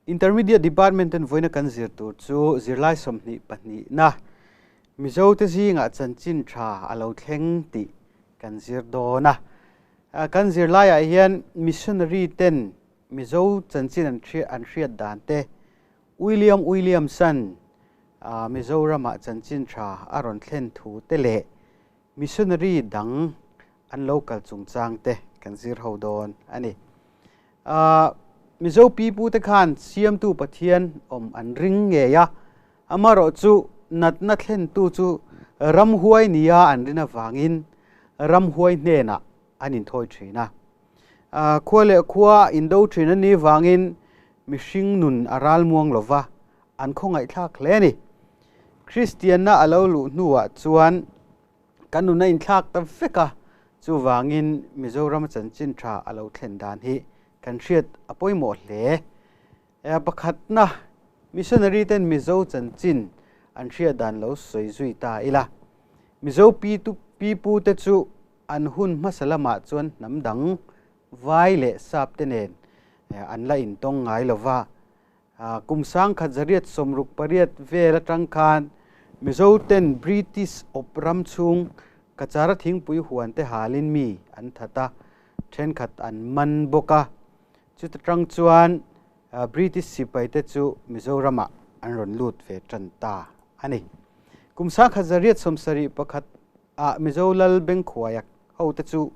Intermediate Department ten vawiina kan zir tur chu zirlai 22 na Mizo te zingah chanchin tha a lo thleng tih kan zir dawn a. Kan zirlaiah hian missionary ten Mizo chanchin an an hriat dan te, William Williamson Mizoramah chanchin tha a rawn thlen thu te leh Missionary dang an lo kal chungchang te kan zir ho dawn a ni. Mizo pipu te khan Siamtu Pathian awm an ring ngei a, amarawh chu natna thlentu chu ramhuai nia an rin avangin ramhuai hnenah an inthawi thin a. Khua leh khua indo thin a nih vangin mihring nun a ral muang lova, an khawngaihthlak hle a ni. Kristianna a lo luh hnuah chuan kan nun a inthlak ta vek a, chuvangin Mizoram chanchin tha a lo thlen dan hi kan hriat a pawimawh hle. Pakhatna, missionary ten Mizo chanchin an hriat dan lo sawi zui ta ila. Mizo pipu te chu an hun hmasa lamah chuan hnam dang vai leh sap te nen an la intawng ngai lova. Kum 1868 vel atang khan Mizo ten British awp ram chhung Kachara thingpui huan te halin mi an that a, thenkhat an man bawk a. Chuta tang chuan British sipai te chu Mizoramah an rawn lut ve tan ta a ni. Kum 1871 ah Mizo Lal Bengkhuaia ho te chu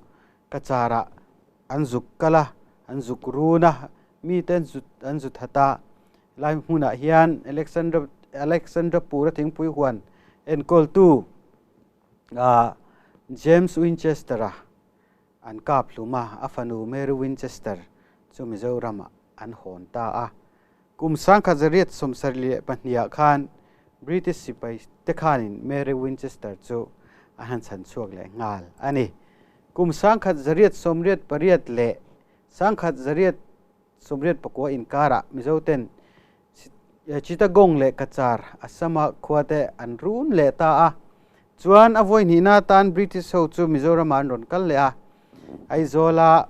Kacharah an zuk kal a, an zuk run a, mite an zut an zu that a. Lai hmunah hian Alexandra Alexandra Pura thingpui huan enkawltu James Winchester-a an kap hlum a, a fanu Mary Winchester chu Mizoramah an hawn ta a. Kum 1872 khan British sipai te khanin Mary Winchester chu a han chhan chhuak leh nghal a ni. Kum 1888 leh 1889 inkarah Mizoten Chittagong leh Cachar, Assam-a khuate an run leh ta a. Chuan a vawi hnihna atan British ho chu Mizoramah an rawn kal leh a. Aizawla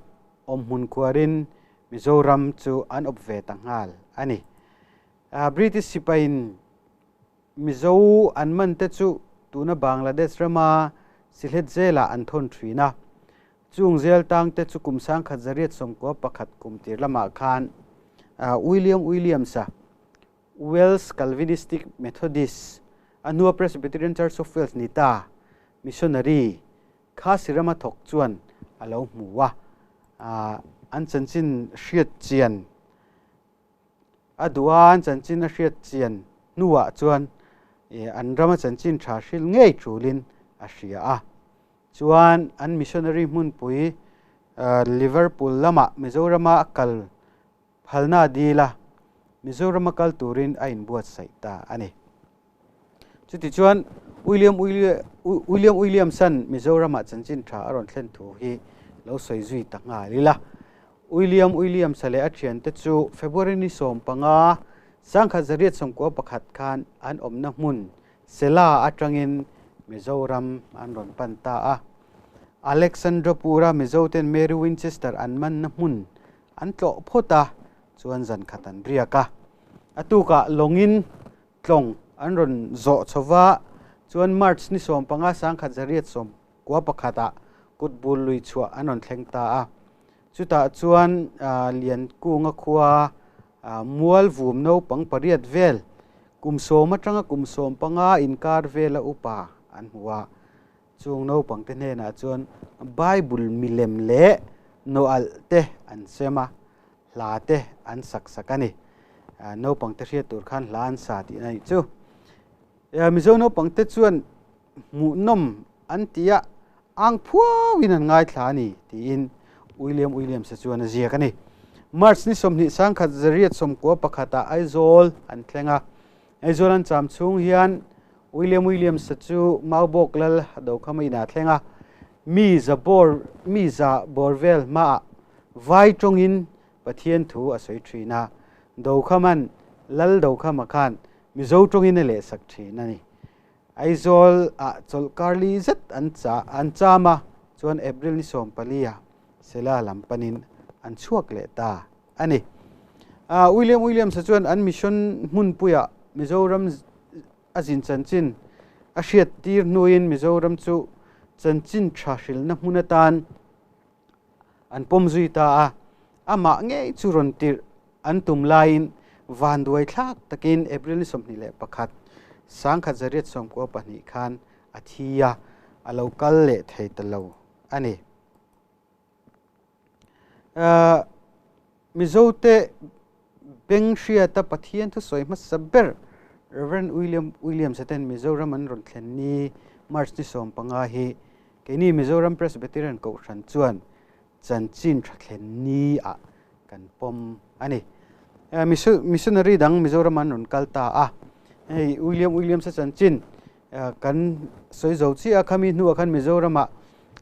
awmhmun khuarin Mizoram chu an awp ve ta nghal a ni. British sipaiin Mizo an man te chu tuna Bangladesh rama Sylhet zelah an thawn thin a. Chung zel tang te chu kum 1891 kum tir lamah khan William Williams-a Welsh Calvinistic Methodist a hnua Presbyterian Church of Wales ni ta missionary Khasi rama thawk chuan a lo hmu a, an chanchin hriat chian a duh a, an chanchin a hriat chian hnuah chuan an rama chanchin tha hril ngei tulin a hria a. Chuan an missionary hmunpui Liverpool lamah Mizorama a kal phalna a dil a, Mizorama kal turin a inbuatsaih ta a ni. Chutichuan William William Williamson Mizoramah chanchin tha a rawn thlen thu hi lo sawi zui ta nghal ila. William Williamsa leh a thiante chu February ni 15, 1891 khan an awmna hmun Sela atangin Mizoram an rawn pan ta a. Alexandrapura Mizoten Mary Winchester an manna hmun an tlawh phawt a, chuan zan khat an riak a. A tukah lawngin tlawng an rawn zawh chho va, chuan March ni 15 1991 ah kutbul lui chhuah an rawn thleng ta a. Chutah chuan Liankunga khua mual vum naupang pariat vel kum 10 atanga kum 15 inkar vela upa an hmu a. Chung naupang te hnenah chuan Bible milem leh nawalh te an sem a, hla te an sak sak a ni. Naupang te hriat tur khan hla an sa tihna nih chu. Mizo naupang te chuan hmuhnawm an ti a, ang phuauin an ngaithla a ni tiin William Williams-a chuan a ziak a ni. March ni 20 1991 ah Aizawl an thleng a. Aizawl an cham chhung hian William Williams-a chu Maubawk lal Dokhama inah a thleng a, mi za bawr mi za bawr vel hmaah vai tawngin Pathian thu a sawi thin a. Dokhaman lal Dokhama khan Mizo tawngin a lehsak thin a ni. Aizawl ah chawlhkar li zet an cha an cham a, chuan April ni 14 ah Sela lam panin an chhuak leh ta a ni. William Williams-a chuan an mission hmunpuiah Mizoram a zin chanchin a hriat tir hnuin Mizoram chu chanchin tha hrilna hmun atan an pawm zui ta a, amah ngei chu rawn tirh an tum laiin vanduai thlak takin April ni 21, 1892 khan a thi a, a lo kal leh thei ta lo a ni. Mizote beng hriata Pathian thusawi hmasa ber Rev. William Williams-a ten Mizoram an rawn thlen ni March ni 15 hi keini Mizoram Presbyterian Kohhran chuan chanchin tha thlen ni ah kan pawm a ni. Missionary dang Mizoram an rawn kal ta a, hei William Williams-a chanchin kan sawi zo chiah a, khami hnuah khan Mizoramah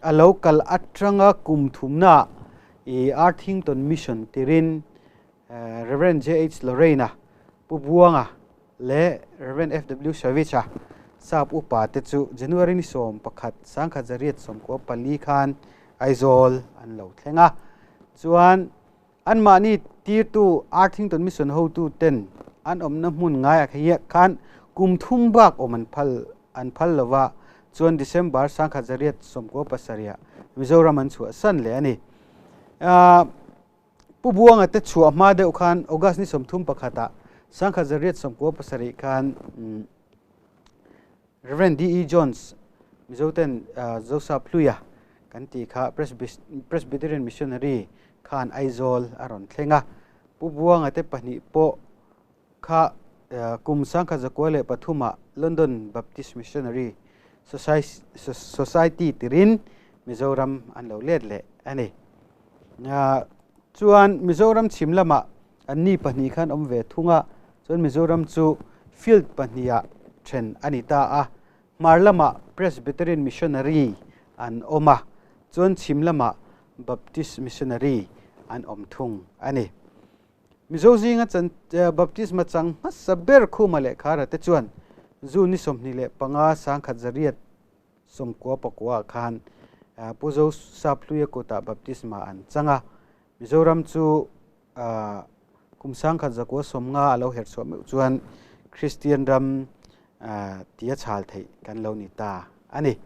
a lo kal atanga kum thumnaah i Arthington Mission tirin Rev. JH Lorraine-a, Pu Buanga leh Rev. FW Savage-a sap upa te chu January ni 11, 1894 khan Aizawl an lo thleng a. Chuan anmahni tirtu Arthington Mission hotu ten an awmna hmun ngaiah hian khan kum thum bak awm an phal an phal lova, chuan December 1897 Mizoram an chhuahsan leh a ni. Pu Buanga te chhuah hma deuh khan August ni 31 1897 khan Rev. D.E. Jones Mizoten Joseph Hluia kan tih kha Presbyterian Missionary khan Aizawl a rawn thleng a. Pu Buanga te pahnih pawh kha kum 1903 London Baptist Missionary Society tirin Mizoram an lo let leh a ni. Chuan Mizoram chhim lamah an ni pahnih khan awm ve thung a, chuan Mizoram chu field pahniha then a ni ta a. Hmar lamah Presbyterian Missionary an awm a, chuan chhim lamah Baptist Missionary an awm thung a ni. Mizo zinga chan baptisma chang hmasa ber Khuma leh Khara te chuan June ni 25 1999 khan Pu Zo Saphluia kutah baptisma an chang a. Mizoram chu kum 1990 a lo her chhuah meuh chuan Kristian ram tia chhal theih kan lo ni ta a ni.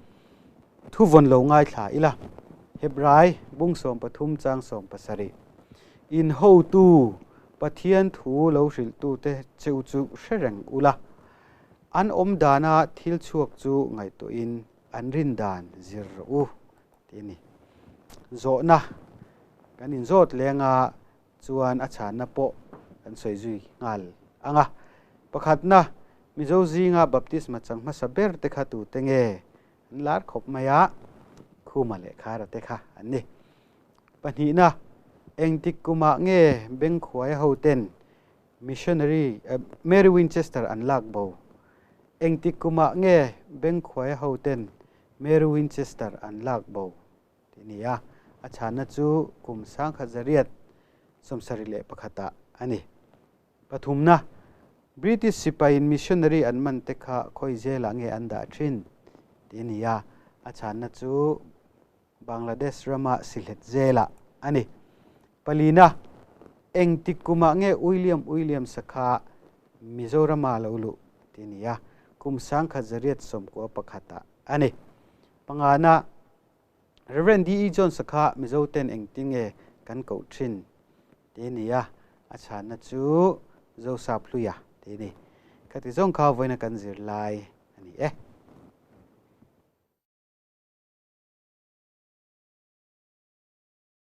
Thu vawn lo ngaithla ila, Hebrai bung 13 chang 17. In hotu Pathian thu lo hrilhtute cheu chu hre reng ula, an awm dana thil chhuak chu ngaihtuahin an rin dan zir rawh u tih a ni. Zawhna kan inzawt lenga chuan a chhanna pawh kan sawi zui nghal ang a. Pakhatna, Mizo zinga baptisma chang hmasa ber te kha tute nge? An lar khawp mai a, Khuma leh Khara te kha an ni. Pahnihna, engtik kumah nge Bengkhuaia hoten missionary Mary Winchester an lak bo? Engtik kumah nge Bengkhuaia hoten Mary Winchester an lak bo? Tih a ni a, a chhanna chu kum 1971 a ni. Pathumna, British sipaiin missionary an man te kha khawi zelah nge an dah thin? Tih a ni a, a chhanna chu Bangladesh rama Sylhet zelah a ni. Palina, engtik kumah nge William Williams-a kha Mizorama lo luh? Tih a ni a, kum 1991 a ni. Pangana, Rev. D.E. Jones-a kha Mizoten engtin nge kan koh thin tih a ni a, a chhanna chu Zosap Hluia tih a ni. Khati zawng kha vawiina kan zir lai a ni e.